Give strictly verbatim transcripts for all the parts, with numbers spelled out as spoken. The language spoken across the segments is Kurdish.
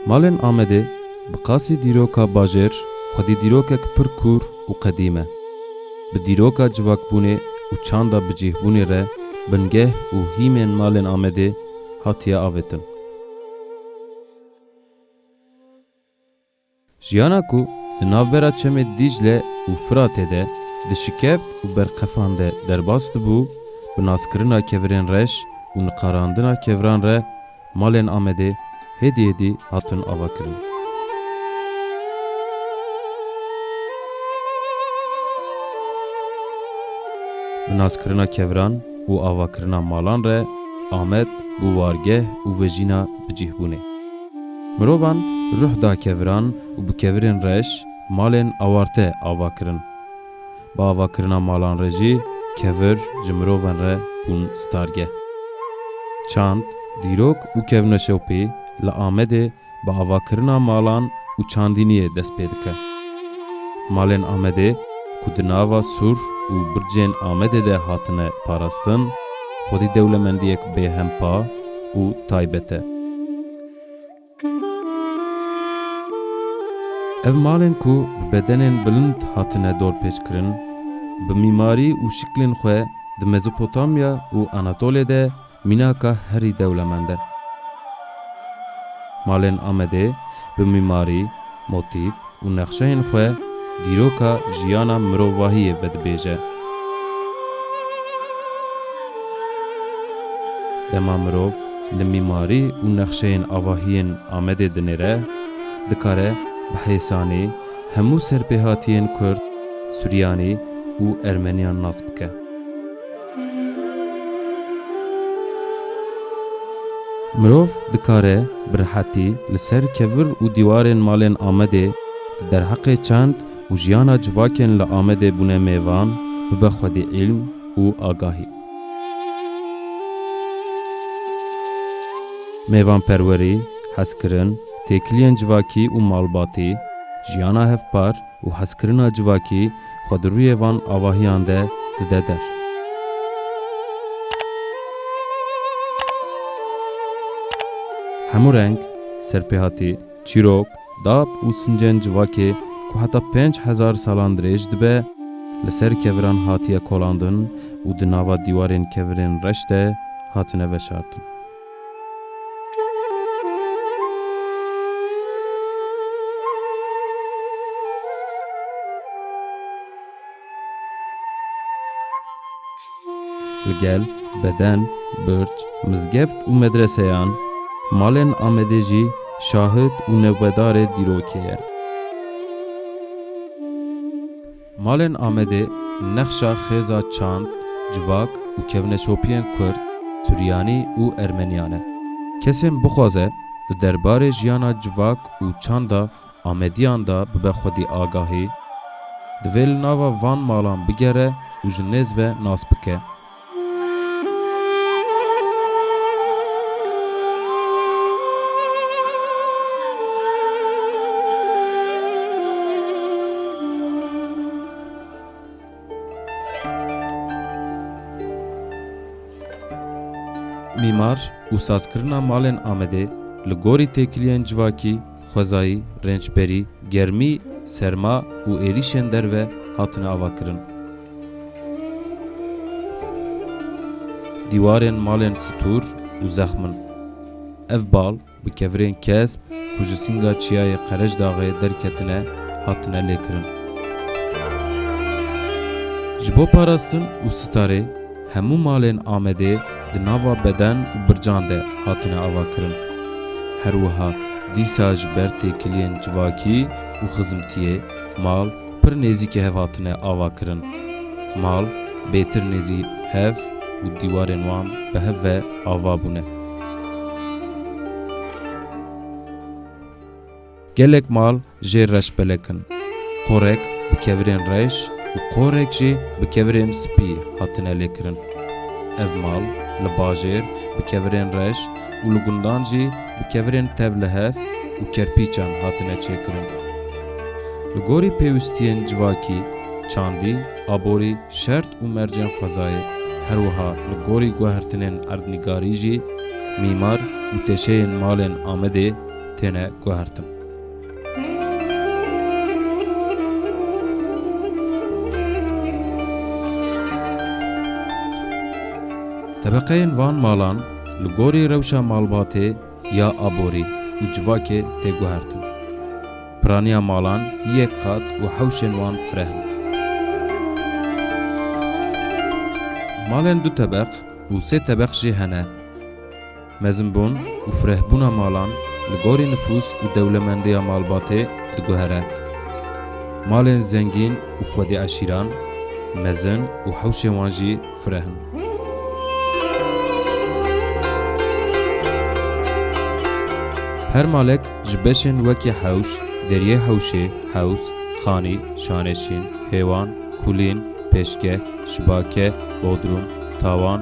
Malên Amedê bi qasî dîroka bajêr xwedî dîrokek pir kûr û qedîm e. Bi dîroka civakbûnê û çanda bicîhbûnê re bingeh û hîmên malên Amedê hatiye avêtin. Jiyana ku di navbera çemê Dîcle û Firatê de di şikeft û berqefan de derbas dibû, bi naskirina kevirên reş û niqarandina keviran re malên Amedê hêdî hêdî hatin avakirin. Bi naskirina keviran û avakirina malan re Amed bû wargeh û vejîna bicîhbûnê. Mirovan ruh da keviran û bi kevirên reş malên awarte ava kirin. Bi avakirina malan re jî kevir ji mirovan re bûn stargeh. Çand, dîrok û kevneşopî li Amedê bi avakirina malan û çandîniyê dest pê dike. Malên Amedê ku di nava sûr û bircên Amedê de hatine parastin, xwedî dewlemendiyek bêhempa û taybet e. Ev malên ku bi bedenên bilind hatine dorpêçkirin, bi mîmarî û şiklên xwe di Mezopotamya û Anatolê de mînaka herî dewlemend e. Malên Amedê bi mîmarî, motîf û nexşeyên xwe dîroka jiyana mirovahiyê vedibêje. Dema mirov li mîmarî û nexşeyên avahiyên Amedê dinêre, dikare bi hêsanî hemû serpêhatiyên Kurd, Suryanî û Ermeniyan nas bike. Mirov dikare bi rihetî li ser kevir û dîwarên malên Amedê di derheqê çand û jiyana civakên li Amedê bûne mêvan, bibe xwedî îlm û agahî. Mêvanperwerî, hezkirin, têkiliyên civakî û malbatî, jiyana hevpar, û hezkirina civakî xwe di rûyê van avahiyan de dide der. Hemû reng, serpêhatî, çîrok, dap û sincên civakê ku heta pênc hezar salan dirêj dibe, li ser keviran hatiye kolandin û di nava dîwarên kevirên reş de hatine veşartin. Li gel beden, birc, mizgeft û medreseyan, malên Amedê jî şahid û newbedarê dîrokê ye. Malên Amedê nexşa xêza çand, civak û kevneşopiyên Kurd, Suryanî û Ermeniyan e. Kesên bixwaze di derbarê jiyana civak û çanda Amediyan de bibe xwedî agahî, divê li nava van malan bigere û ji nêz ve nas bike. Mîmar û sazkirina malên Amedê li gorî têkiliyên civakî, xwezayî, rênçberî, germî, serma û êrîşên derve hatine avakirin. Dîwarên malên stûr û zexm in. Ev bal bi kevirên kesp ku ji sînga çiyayê Qerecdaxê derketine, hatine lêkirin. Ji bo parastin û sitarê hemû malên Amedê di nava beden û bircan de hatine avakirin. Her wiha dîsa ji ber têkiliyên civakî û xizimtiyê mal pir nêzîkî hev hatine avakirin. Mal bêtir nêzî hev û dîwarên wan bi hev ve ava bûne. Gelek mal jê reşbelek in. Qorek bi kevirên reş û qorek jî bi kevirên spî hatine lêkirin. Ev mal li bajêr bi kevirên reş û li gundan jî bi kevirên tevlihev û kerpîçan hatine çêkirin. Li gorî pêwistiyên civakî, çandî, aborî, şert û mercên xwezayê, her wiha li gorî guhertinên erdnîgarî jî mîmar û teşeyên malên Amedê têne guhertin. Tebeqeyên van malan li gorî rewşa malbatê ya aborî û civakê tê guhertin. Piraniya malan yek qat û hewşên wan fireh in. Malên du tebeq û sê tebeq jî hene. Mezinbûn û firehbûna malan li gorî nifûs û dewlemendiya malbatê diguhere. Malên zengîn û xwedî eşîran mezin û hewşên wan jî fireh in. Her malek ji beşên wekî hewş, deriyê hewşê, hews, xanî, şanêşîn, hêwan, kulîn, pêşgeh, şibake, bodrum, tavan,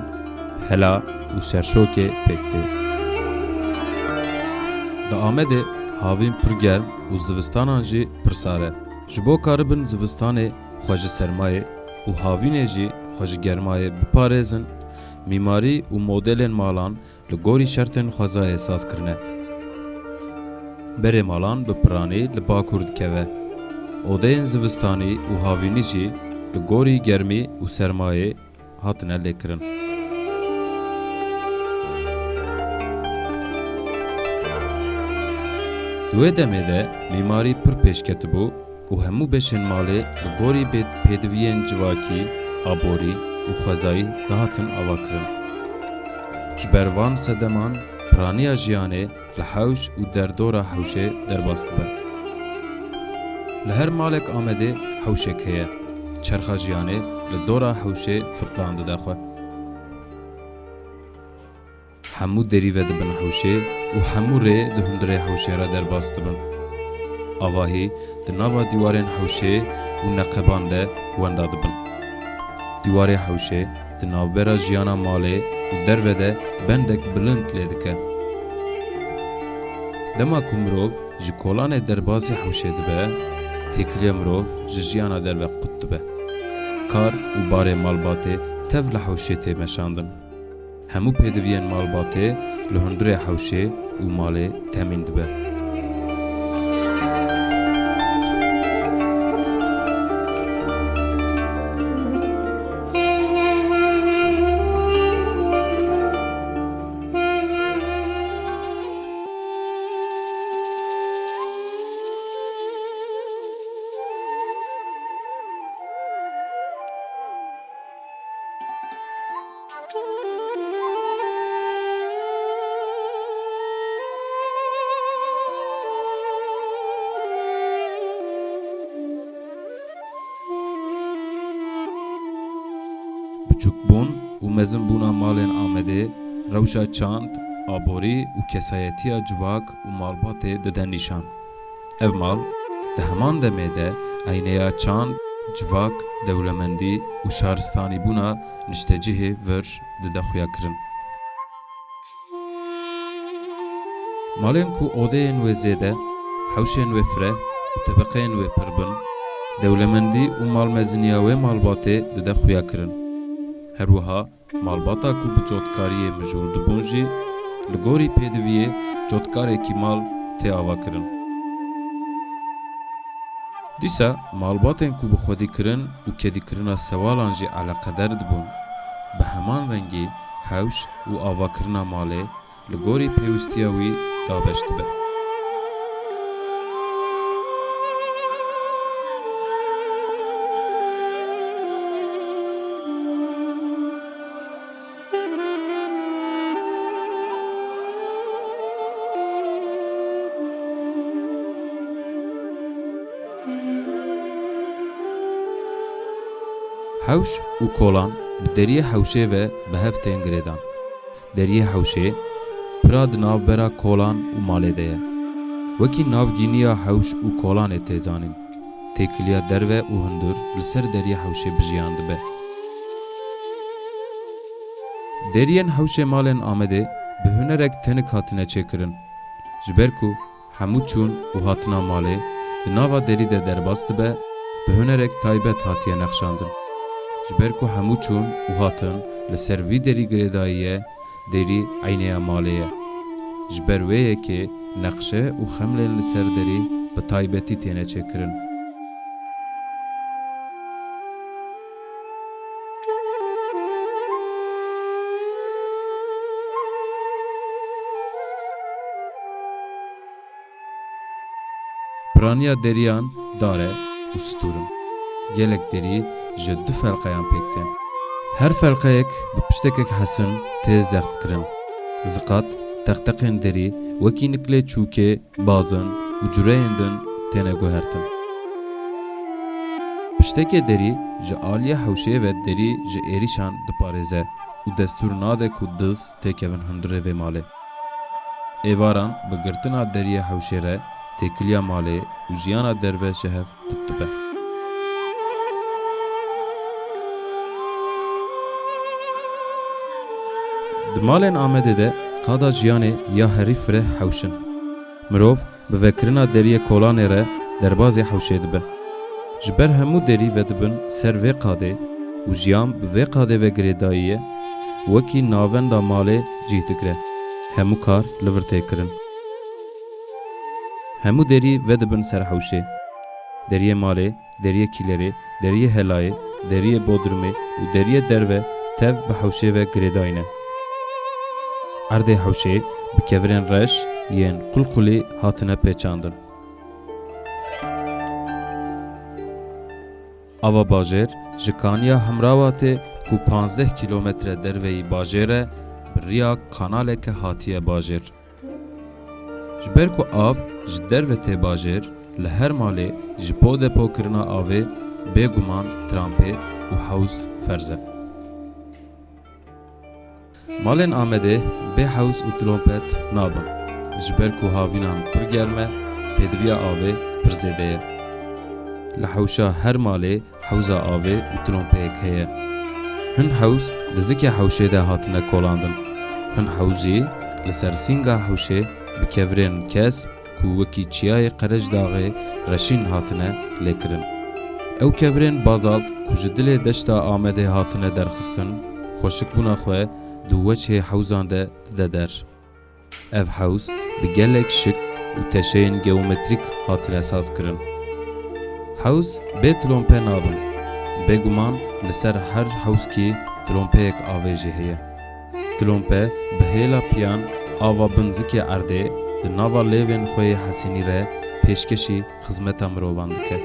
hela û serşokê pêk tê. Di Amedê havîn pir germ û zivistanan jî pir sar e. Ji bo karibin zivistanê xwe ji sermayê û havînê jî xwe ji germayê biparêzin, mîmarî û modelên malan li gorî şertên xwezayê saz kirine. Berê malan bi piranî li bakur dikeve. Odeyên zivistanî û havînî jî li gorî germî û sermayê hatine lêkirin. Di wê demê de mîmarî pir pêşketibû û hemû beşên malê li gorî bê-, pêdiviyên civakî, aborî û xwezayî dihatin avakirin. Ji ber van sedeman piraniya jiyanê li hewş û derdora hewşê derbas dibe. Li her malek Amedê hewşek heye. Çerxa jiyanê li dora hewşê fitlan dide xwe. Hemû derî vedibin hewşê û hemû rê di hundirê hewşê re derbas dibin. Avahî di nava dîwarên hewşê û neqeban de wenda dibin. Dîwarê hewşê di navbera jiyana malê û derve de bendek bilind lê dike. Dema ku mirov ji kolanê derbasî hewşê dibe, têkiliya mirov ji jiyana derve qut dibe. Kar û barê malbatê tev li hewşê tê meşandin. Hemû pêdiviyên malbatê li hundirê hewşê û malê temîn dibe. Biçûkbûn û mezinbûna malên Amedê rewşa çand, aborî û kesayetiya civak û malbatê dide nîşan. Ev mal di heman demê de eyneya çand, civak, dewlemendî û şaristanîbûna niştecihê vir dide xuyakirin. Malên ku odeyên wê zêde, hewşên wê fireh û tebeqeyên wê pir bin, dewlemendî û malmeziniya wê malbatê dide xuyakirin. Her wiha malbata ku bi cotkariyê mijûl dibûn jî, li gorî pêdiviyê cotkarekî mal tê avakirin. Dîsa malbatên ku bi xwedîkirin û kedîkirina sewalan jî eleqeder dibûn, bi heman rengî hewş û avakirina malê li gorî pêwîstiya wî dabeş dibe. Hewş û kolan bi deriyê hewşê ve bi hev tên girêdan. Deriyê hewşê pira di navbera kolan û malê de ye. Wekî navgîniya hewş û kolanê tê zanîn. Têkiliya derve û hundir li ser deriyê hewşê bi jiyan dibe. Deriyên hewşê malên Amedê bi hunerek tenik hatine çêkirin. Ji ber ku hemû çûn û hatina malê di nava derî de derbas dibe, bi hunerek taybet hatiye nexşandin. Ji ber ku hemû çûn û hatin li ser vî derî girêdayî ye, derî eyneya malê ye. Ji ber wê yekê Nexşe û xemlên li ser derî bi taybetî têne çêkirin. Piraniya deriyan dar e û stûr in. Gelek derî ji du felqeyan pêk tên. Her felqeyek bi piştekek hesin tê zexmkirin. Ziqat, teqteqên derî wekî niklê çûkê, bazin û cureyên din têne guhertin. Piştekê derî ji aliyê hewşê ve derî ji êrîşan diparêze û destûr nade ku diz têkevin hundirê vê malê. Êvaran bi girtina deriyê hewşê re têkiliya malê û jiyana derve ji hev dûr dibe. Di malên Amedê de qada jiyanê ya herî fireh hewş in. Mirov bi vekirina deriyê kolanê re derbazî hewşê dibe. Ji ber hemû derî vedibin ser vê qadê û jiyan bi vê qadê ve girêdayî ye, wekî navenda malê cih digire. Hemû kar li vir tê kirin. Hemû derî vedibin ser hewşê. Deriyê malê, deriyê kîlerê, deriyê helayê, deriyê bodrumê û deriyê derve tev bi hewşê ve girêdayî ne. Erdê hewşê bi kevirên reş yên qulqulî hatine pêçandin. Ava bajêr ji kaniya Hemrawatê ku panzdeh kîlometre derveyî bajêr e, bi riya kanaleke hatiye bajêr. Ji ber ku av ji derve tê bajêr, li her malê ji bo depokirina avê bêguman trampêt û hewz ferz e. Malên Amedê bê hewz û tilompet nabin, ji ber ku havînan pir germ e, pêdiviya avê pir zêde ye. Li hewşa her malê hewza avê û tilompeyek heye. Hin hewz li zikê hewşê de hatine kolandin. Hin hewz jî li ser sînga hewşê bi kevirên kesp ku wekî çiyayê Qerecdaxê reşîn hatine lêkirin. Ew kevirên bazalt ku ji dilê deşta Amedê hatine derxistin, xweşikbûna xwe di weçhê hewzan de dide der. Ev hewz bi gelek şik û teşeyên geometrîk hatine sazkirin. Hewz bê tilompe nabin. Bêguman li ser her hewzkî tilompeyek avê jî heye. Tilompe bi hêla piyan ava bin zikê erdê di nava lêvên xwe yê hesînî re pêşkêşî xizmeta mirovan dike.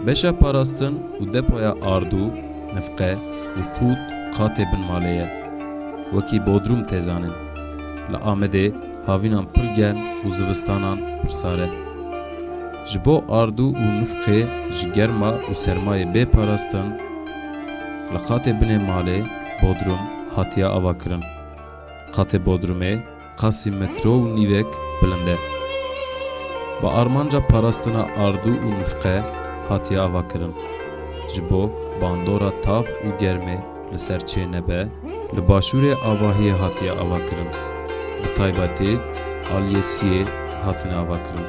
Beşa parastin û depoya ardû, nifqe û qût qatê bin malê ye. Wekî Bodrum tê zanîn. Li Amedê havînan pir germ û zivistanan pir sar e. Ji bo ardû û nifqê ji germa û sermayê bê parastin, li qatê binê malê bodrum hatiye avakirin. Qatê bodrumê qasî metro û nîvek bilind e. Bi armanca parastina ardû û nifqe hatiye avakirin. Ji bo bandora tav û germê li ser çê nebe, li başûrê avahiyê hatiye avakirin. Bi taybetî aliyê siyê hatine avakirin.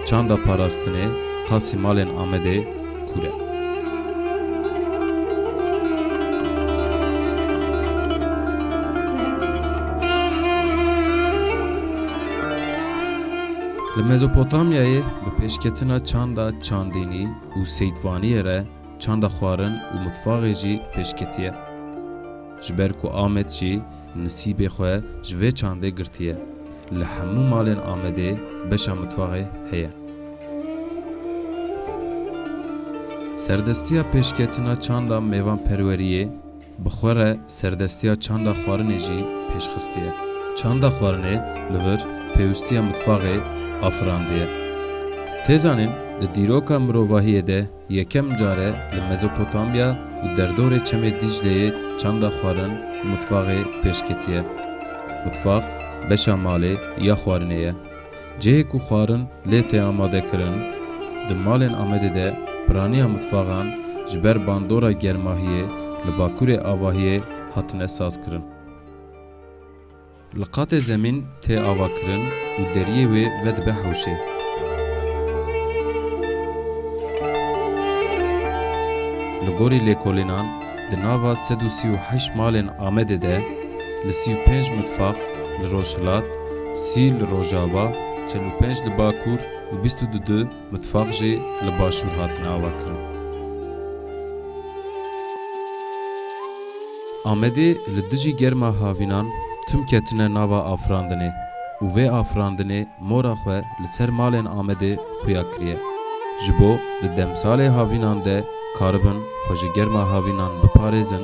Çanda parastinê qasî malên Amedê kûr e. Li Mezopotamyayê bi pêşketina çanda çandînî û seytvaniyê re çanda xwarin û mitfaxê jî pêş ketiye. Ji ber ku Amed jî nisîbê xwe ji vê çandê girtiye, li hemû malên Amedê beşa mitfaxê heye. Serdestiya pêşketina çanda mêvanperweriyê bi xwe re serdestiya çanda xwarinê jî pêş xistiye. Çanda xwarinê li vir pêwistiya mitfaxê afirandiye. Tê zanîn, di dîroka mirovahiyê de yekem car e li Mezopotamya û derdorê Çemê Dîcleyê çanda xwarin û mitfaxê pêş ketiye. Mitfax beşa malê ya xwarinê ye. Cihê ku xwarin lê tê amadekirin, di malên Amedê de piraniya mitfaxan ji ber bandora germahiyê li bakurê avahiyê hatine sazkirin. Li qatê zemîn tê avakirin û deriyê wê vedibe hewşê. Gorî lêkolînan, di nava sed û sî û heşt malên Amedê de li sî û pênc mitfaq li rojhilat, sî li rojava, çel û pênc li bakur û bîst û du mitfaq jî li başûr hatine avakirin. Amedê li dijî germa havînan tim ketine nava afirandinê û vê afirandinê mora xwe li ser malên Amedê xuya kiriye. Ji bo di demsalê havînan de karibin xwe ji germa havînan biparêzin,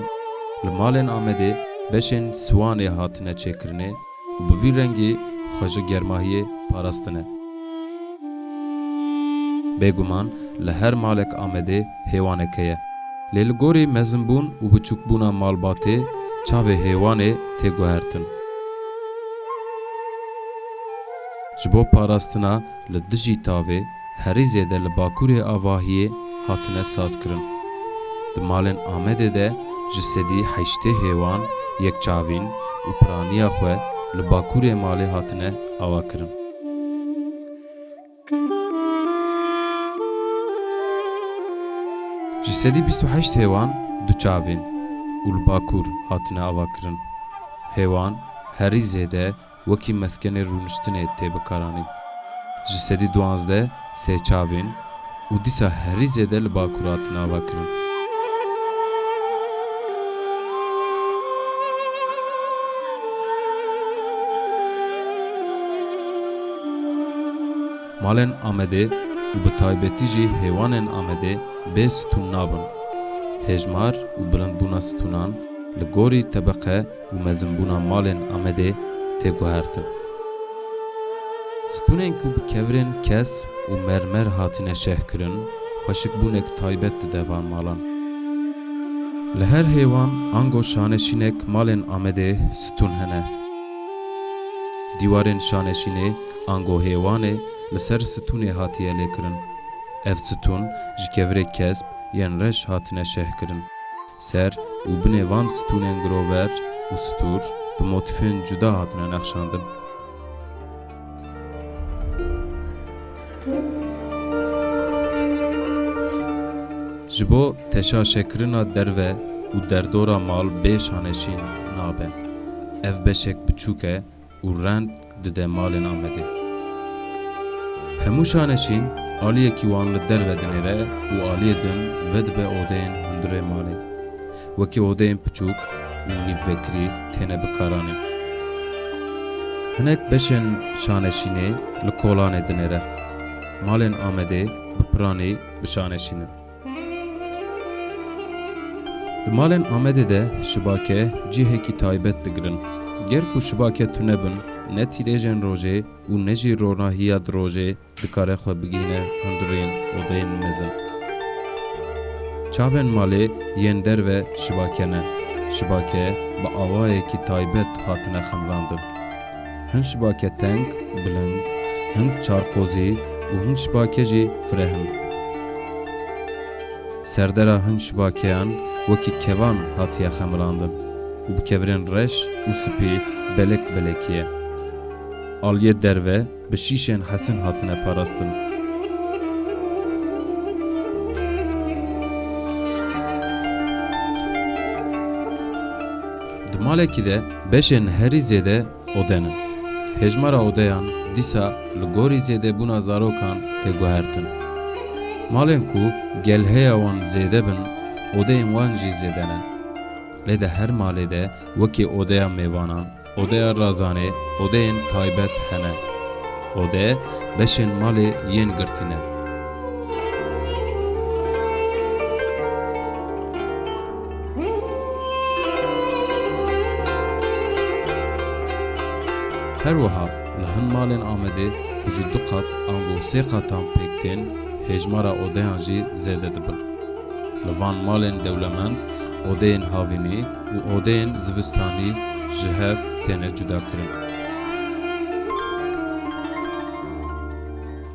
li malên Amedê beşên siwanê hatine çêkirinê û bi vî rengî xwe ji germahiyê parastine. Bêguman li her malek Amedê hêwaneke ye. Lê li gorî mezinbûn û biçûkbûna malbatê çavê hêwanê tê guhertin. Ji bo parastina li dijî tavê herî zêde li bakurê avahiyê hatine sazkirin. Di malên Amedê de ji sedî heştê hêwan yekçavîn û piraniya xwe li bakurê malê hatine avakirin. Ji sedî bîst û heşt hêwan duçavîn û li bakur hatine avakirin. Hêwan herî zêde wekî meskenê rûniştinê tê bikaranîn. Ji sedî duwazdeh sêçavîn û dîsa herî zêde li bakur hatine avakirin. Malên Amedê û bi taybetî jî hêwanên Amedê bê stûn nabin. Hêjmar û bilindbûna stûnan li gorî tebeqe û mezinbûna malên Amedê tê guhertin. Stûnên ku bi kevirên kesp û mermer hatine şehkirin, xweşikbûnek taybet dide van malan. Li her hêwan ango şaneşînek malên Amedê stûn hene. Dîwarên şaneşînê ango hêwanê li ser stûnê hatiye lêkirin. Ev stûn ji kevirê kesp yên reş hatine şehkirin. Ser û binê van stûnên girover û stûr bi motîfên cuda hatine nexşandin. Ji bo teşaşekirina derve û derdora mal bê şaneşîn nabe. Ev beşek biçûk e û reng dide malên Amedê. Hemû şaneşîn aliyekî wan li derve dinêre û aliyê din vedibe odeyên hundirê malê. Wekî odeyên piçûk û nîvvekirî têne bikaranîn. Hinek beşên şaneşînê li kolanê dinêre. Malên Amedê bi piranî bi şaneşîn in. Di malên Amedê de şibake cihekî taybet digirin. Ger ku şibake tune bin, ne tîrêjên rojê û ne jî ronahiya di rojê dikare xwe bigihîne hundirên odeyên mezin. Çavên malê yên derve şibake ne. Şibake bi awayekî taybet hatine xemilandin. Hin şibake teng, bilind, hin çarqozî û hin şibake jî fireh in. Serdera hin şibakeyan wekî kevan hatiye xemilandin û bi kevirên reş û spî belek belekî ye. Aliyê derve bi şîşên hesin hatine parastin. Di malekî de beşên herî zêde oden in. Hêjmara odeyan dîsa li gorî zêdebûna zarokan tê guhertin. Malên ku gelheya wan zêde bin, odeyên wan jî zêde ne. Lê di her malê de wekî odeya mêvanan, odeya razanê, odeyên taybet hene. Ode beşên malê yên girtî ne. Her wiha li hin malên Amedê ku ji du qat ango sê qatan pêk tên, hêjmara odeyan jî zêde dibin. Li van malên dewlemend odeyên havînî û odeyên zivistanî ji hev têne cudakirin.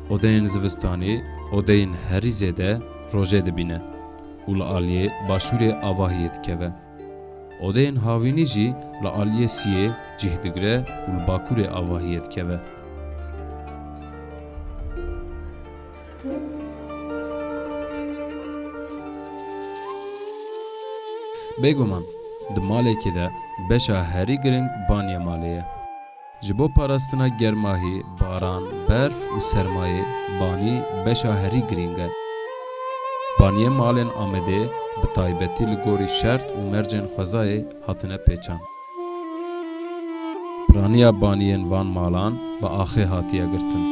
Odeyên zivistanî odeyên herî zêde rojê dibîne û li aliyê başûrê avahiyê dikeve. Odeyên havînî jî li aliyê siyê cih digire û li bakurê avahiyê dikeve. Bêguman, di malekê de beşa herî giring baniyê malê ye. Ji bo parastina germahî, baran, berf û sermayê, banî beşa herî giring e. Baniyê malên Amedê bi taybetî li gorî şert û mercên xwezayê hatine pêçan. Piraniya baniyên van malan bi axê hatiye girtin.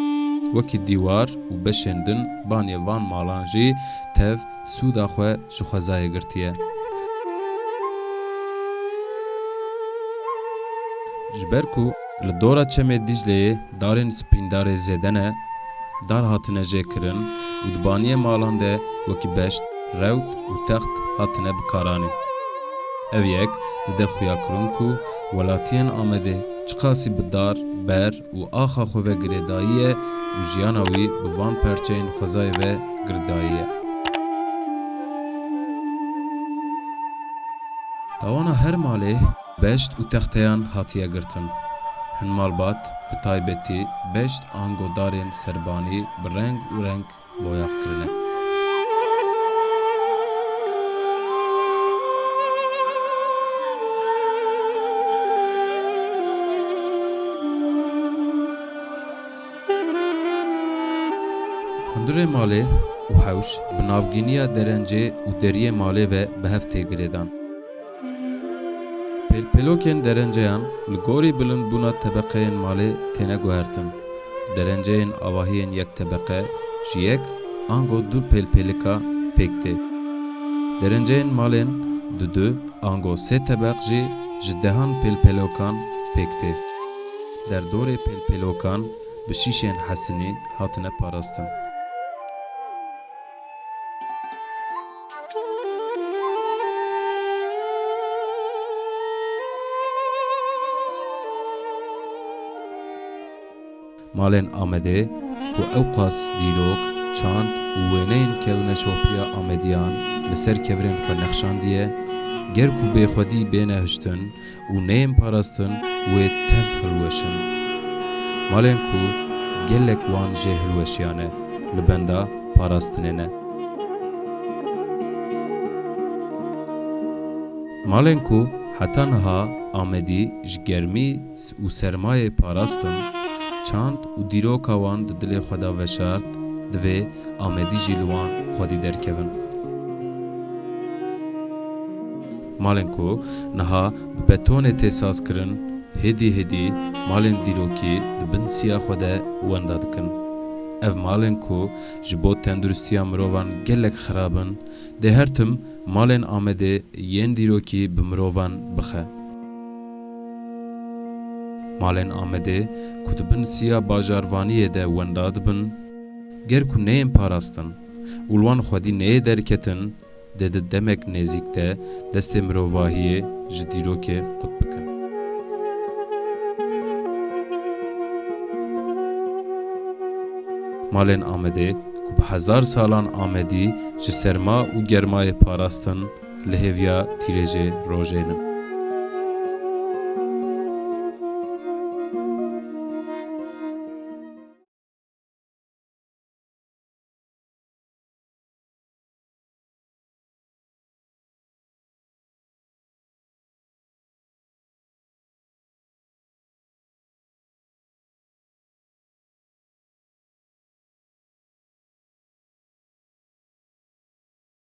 Wekî dîwar û beşên din baniyê van malan jî tev sûda xwe ji xwezayê girtiye. Ji ber ku li dora çemê Dîcleyê darên spîndarê zêde ne, dar hatine jêkirin û di baniyê malan de wekî beşt, rewt û text hatine bikaranîn. Ev yek dide xuyakirin ku welatiyên Amedê çiqasî bi dar, ber û axa xwe ve girêdayî ye û jiyana wî bi van perçeyên xwezayê ve girêdayî ye. Tawana her malê beşt û texteyan hatiye girtin. Hin malbat, bi taybetî beşt ango darên serbanî bi reng û reng boyax kirine. Hundirê malê û hewş bi navgîniya derencê û deriyê malê ve bi hev tê girêdan. Pêlpêlokên derenceyan li gorî bilindbûna tebeqeyên malê têne guhertin. Derenceyên avahiyên yek tebeqe ji yek ango du pêlpêlika pêk tê. Derenceyên malên du du ango sê tebeq jî ji dehan pêlpêlokan pêk tê. Derdorê pêlpêlokan bi şîşên hesinî hatine parastin. Malên Amedê ku ewqas dîrok, çand û wêneyên kevneşopiya Amediyan li ser kevirên xwe nexşandiye, ger ku bêxwedî bêne hiştin, û neyên parastin wê tev hilweşin. Malên ku gelek wan jê hilweşiyane, li benda parastinê ne. Malên ku heta niha Amedî ji germî û sermayê parastin, çand û dîroka wan di dilê xwe de veşart, divê Amedî jî li wan xwedî derkevin. Malên ku niha bi betonê tê sazkirin, hêdî hêdî malên dîrokî di bin siya xwe de wenda dikin. Ev malên ku ji bo tenduristiya mirovan gelek xirab in, dê her tim malên Amedê yên dîrokî bi mirovan bixe. Malên Amedê ku di bin siya bajarvaniyê de wenda dibin, ger ku neyên parastin û li wan xwedî neyê derketin, dê di demek nêzîk de destê mirovahiyê ji dîrokê qut bikin. Malên Amedê ku bi hezar salan Amedî ji serma û germayê parastin, li hêviya tîrêjê rojê nin.